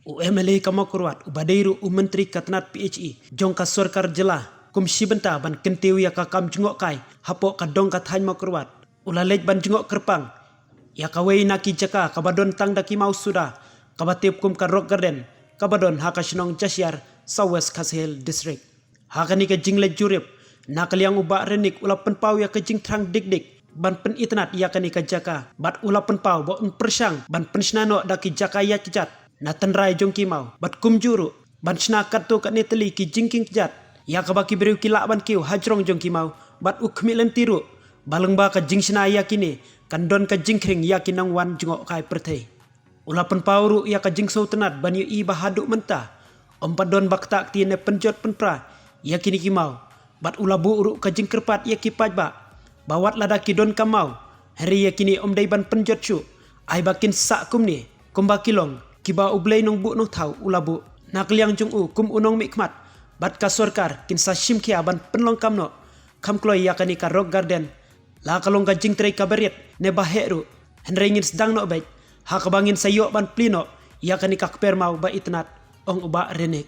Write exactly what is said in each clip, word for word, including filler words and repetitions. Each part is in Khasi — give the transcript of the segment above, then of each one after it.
U M L A ka Mawkyrwat, uba dei ruh u Myntri ka tnat P H E jong ka sorkar jylla, kum shi bynta ban kyntiew ïa ka kam jngohkai hapoh ka dong ka thaiñ Mawkyrwat, u la leit ban jngoh kyrpang ïa kawei na ki jaka kaba don tang da ki maw suda, kaba tip kum ka Rock Garden, kaba don ha ka shnong Jashiar, South West Khasi Hills District. Ha kane ka jingleit jurip, na ka liang u Bah Renik u la pynpaw ïa ka jingthrang dik dik ban pynitynnad ïa kane ka jaka, bad u la pynpaw ba un pyrshang ban pynshna noh da ki jaka ïaid kjat na tynrai jong ki maw, bad kumjuh ruh ban shna katto katne tylli ki jingkieng kjat ïa kaba ki briew ki lah ban kiew hajrong jong ki maw, bad u khmih lynti ruh ba lyngba ka jingshna ïa kine kan don ka jingkhring ïa ki nongwan jngohkai pyrthei. U la pynpaw ruh ïa ka jingsngewtynnad ban ïohi ba haduh mynta ym pat don ba ktah kti ne pynjot pynpra ïa kine ki maw, bad u la buh ruh ka jingkyrpad ïa ki paidbah ba wat lada ki don ka maw, hynrei ïa kine ym dei ban pynjot shuh, ai ba kin sah kumne kumba ki long kiba U Blei Nongbuh Nongthaw u la buh. Na ka liang jong u, kum u nongmihkhmat bad ka sorkar kin sa shim khia ban pynlong kam noh, kham kloi ïa kane ka Rock Garden, la ka long ka jingtrei kaba rit ne ba heh ruh, hynrei ngin sdang noh beit ha kaba ngin sa ïoh ban plie noh ïa kane ka kper maw ba itynnad, ong u Bah Renik.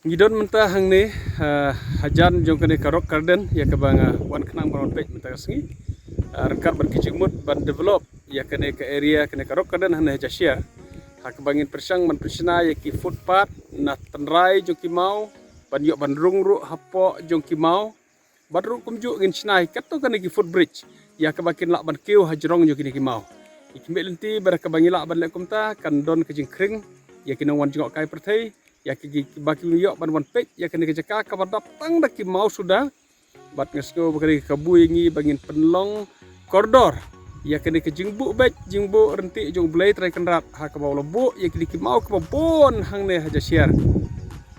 Ngi don mynta hangne, ah, hajan jong kane ka Rock Garden, ïa kaba nga wan khnang ban wan peit mynta ka sngi. Ah, ryngkat bad ki jingmut ban develop ïa kane ka area, kane ka Rock Garden hangne ha Jashiar. Ha kaba ngin pyrshang ban pynshna ïa ki footpath na tynrai jong ki maw, ban ïoh ban rung ruh hapoh jong ki maw. Bad ruh kumjuh ngin shna hi katto katne ki footbridge ïa kaba kin lah ban kiew hajrong jong kine ki maw. Ngi khmih lynti ba da kaba ngi lah ban leh kumta kan don ka jingkhring ïa ki nongwan jngohkai pyrthei, ïa ki, ki, ba ki ïoh ban wan peit ïa kane ka jaka kaba dap tang da ki maw suda. Bad nga sngew ba kane ka buh ïa ngi ba ngin pynlong kordor ïa kane ka jingbuh beit jingbuh ryntih jong U Blei Trai Kynrad ha kaba u la buh ïa kine ki maw kiba bun hangne ha Jashiar.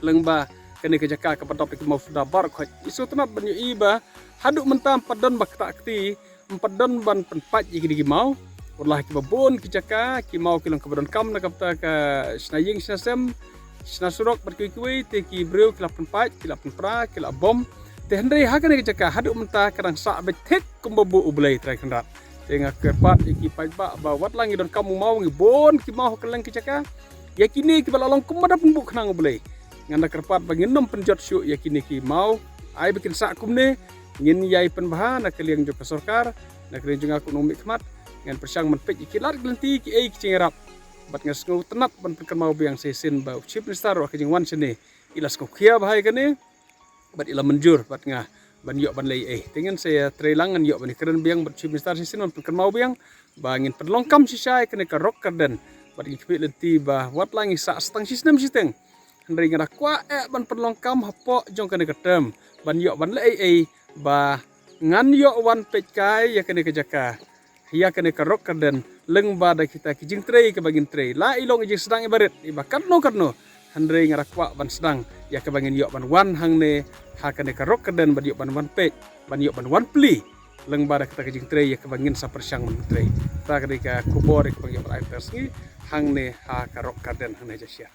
Lyngba kane ka jaka kaba dap da ki maw suda baroh khoit. Ngi sngewtynnad ban ïohi ba haduh mynta ym pat don ba ktah kti, ym pat don ban pynpait ïa kine ki maw. Wat la kiba bun ki jaka, ki maw ki long kaba donkam na ka bynta ka shna ïing shna sem, shna surok bad kiwei kiwei, te ki briew ki la pynpait, ki la pynpra, ki la bom. Te hynrei ha kane ka jaka haduh mynta ka dang sah beit thik kumba buh U Blei Trai Kynrad. Te nga kyrpad ïa ki paidbah ba wat la ngi donkam u maw, ngi bun ki maw ha kylleng ki jaka. Ïa kine kiba la long kumba da pynbuh khnang U Blei. Ngan da kyrpad ba ngin ym pynjot shuh ïa kine ki maw. Ai ba kin sah kumne, ngin ïai pynbha na ka liang jong ka sorkar, na ka liang jong nga kum u nongmihkhmat, ngan pyrshang ban peit ïa ki lad ki lynti, kiei ki jingïarap. Bad nga sngewtynnad ban pynkynmaw biang sa shisien ba u Chief Minister ruh ha ka jingwan shane, i la sngewkhia bha ïa kane, bad i la mynjur bad nga ban ïoh ban leh ei. Te ngin sa ïatrei lang, ngan ïoh ban ïakren biang bad u Chief Minister shisien ban pynkynmaw biang ba ngin pynlong kam shisha ïa kane ka Rock Garden. Bad ngi khmih lynti ba wat la ngi sah sa tang shi snem shiteng, hynrei nga da kwah eh ban pynlong kam hapoh jong kane ka term ban ïoh ban leh ei ei ba ngan ïoh wan peit kai ïa kane ka jaka, ïa kane ka Rock Garden, lyngba da kita ki jingtrei kiba ngin trei. La i long i jingsdang iba rit, iba katno katno, hynrei nga da kwah ban sdang ïa kaba ngin ïoh ban wan hangne ha kane ka Rock Garden ban ïoh ban wan peit, ban ïoh ban wan plie lyngba da kita ki jingtrei ïa kaba ngin sa pyrshang ban trei. Kata ka dei ka khubor ïa kaba ngi ïoh ban ai mynta ka sngi hangne ha ka Rock Garden hangne ha Jashiar.